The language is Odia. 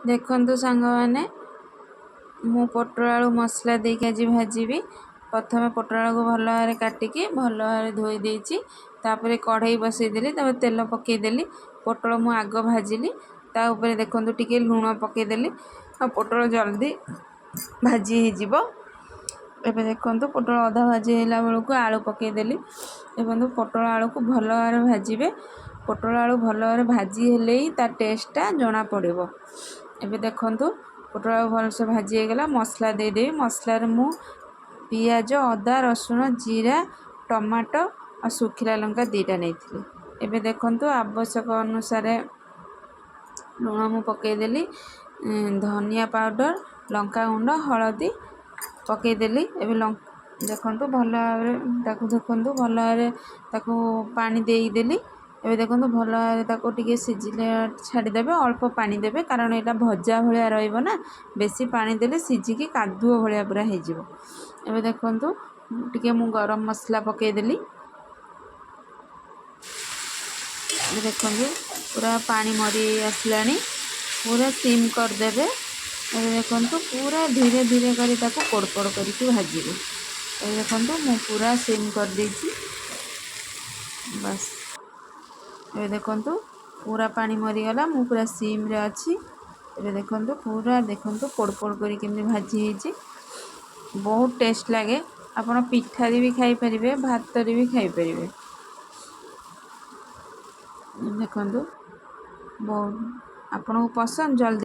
ଦେଖନ୍ତୁ ସାଙ୍ଗମାନେ, ମୁଁ ପୋଟଳ ଆଳୁ ମସଲା ଦେଇକି ଆଜି ଭାଜିବି। ପ୍ରଥମେ ପୋଟଳ ଆଳୁକୁ ଭଲ ଭାବରେ କାଟିକି ଭଲ ଭାବରେ ଧୋଇ ଦେଇଛି। ତାପରେ କଢ଼େଇ ବସେଇଦେଲି, ତାପରେ ତେଲ ପକାଇଦେଲି। ପୋଟଳ ମୁଁ ଆଗ ଭାଜିଲି। ତା ଉପରେ ଦେଖନ୍ତୁ ଟିକେ ଲୁଣ ପକାଇଦେଲି, ଆଉ ପୋଟଳ ଜଲ୍ଦି ଭାଜି ହେଇଯିବ। ଏବେ ଦେଖନ୍ତୁ, ପୋଟଳ ଅଧା ଭାଜି ହେଲା ବେଳକୁ ଆଳୁ ପକାଇଦେଲି। ଦେଖନ୍ତୁ, ପୋଟଳ ଆଳୁକୁ ଭଲ ଭାବରେ ଭାଜିବେ। ପୋଟଳ ଆଳୁ ଭଲ ଭାବରେ ଭାଜି ହେଲେ ହିଁ ତା ଟେଷ୍ଟଟା ଜଣାପଡ଼ିବ। ଏବେ ଦେଖନ୍ତୁ, ପୋଟଳ ଆଳୁ ଭଲସେ ଭାଜି ହେଇଗଲା। ମସଲା ଦେଇଦେବି। ମସଲାରେ ମୁଁ ପିଆଜ, ଅଦା, ରସୁଣ, ଜିରା, ଟମାଟୋ ଆଉ ଶୁଖିଲା ଲଙ୍କା 2ଟା ନେଇଥିଲି। ଏବେ ଦେଖନ୍ତୁ, ଆବଶ୍ୟକ ଅନୁସାରେ ଲୁଣ ମୁଁ ପକାଇଦେଲି, ଧନିଆ ପାଉଡ଼ର, ଲଙ୍କାଗୁଣ୍ଡ, ହଳଦୀ ପକାଇଦେଲି। ଏବେ ଦେଖନ୍ତୁ, ଭଲ ଭାବରେ ତାକୁ, ଦେଖନ୍ତୁ, ଭଲ ଭାବରେ ତାକୁ ପାଣି ଦେଇଦେଲି। ଏବେ ଦେଖନ୍ତୁ, ଭଲ ଭାବରେ ତାକୁ ଟିକେ ସିଝିଲେ ଛାଡ଼ିଦେବେ। ଅଳ୍ପ ପାଣି ଦେବେ, କାରଣ ଏଇଟା ଭଜା ଭଳିଆ ରହିବ ନା, ବେଶୀ ପାଣି ଦେଲେ ସିଝିକି କାଦୁଅ ଭଳିଆ ପୁରା ହେଇଯିବ। ଏବେ ଦେଖନ୍ତୁ, ଟିକେ ମୁଁ ଗରମ ମସଲା ପକାଇଦେଲି। ଏବେ ଦେଖନ୍ତୁ, ପୁରା ପାଣି ମରି ଆସିଲାଣି। ପୁରା ସିମ୍ କରିଦେବେ। ଏବେ ଦେଖନ୍ତୁ, ପୁରା ଧୀରେ ଧୀରେ କରି ତାକୁ ପୋଡ଼ ପୋଡ଼ କରିକି ଭାଜିବେ। ଏବେ ଦେଖନ୍ତୁ, ମୁଁ ପୁରା ସିମ୍ କରିଦେଇଛି, ବାସ୍। ଏବେ ଦେଖନ୍ତୁ, ପୁରା ପାଣି ମରିଗଲା, ମୁଁ ପୁରା ସିମ୍ରେ ଅଛି। ଏବେ ଦେଖନ୍ତୁ, ପୁରା ଦେଖନ୍ତୁ ପୋଡ଼ ପୋଡ଼ କରି କେମିତି ଭାଜି ହେଇଛି। ବହୁତ ଟେଷ୍ଟ ଲାଗେ। ଆପଣ ପିଠାରେ ବି ଖାଇପାରିବେ, ଭାତରେ ବି ଖାଇପାରିବେ। ଦେଖନ୍ତୁ, ବହୁତ ଆପଣଙ୍କୁ ପସନ୍ଦ ଜଲ୍ଦି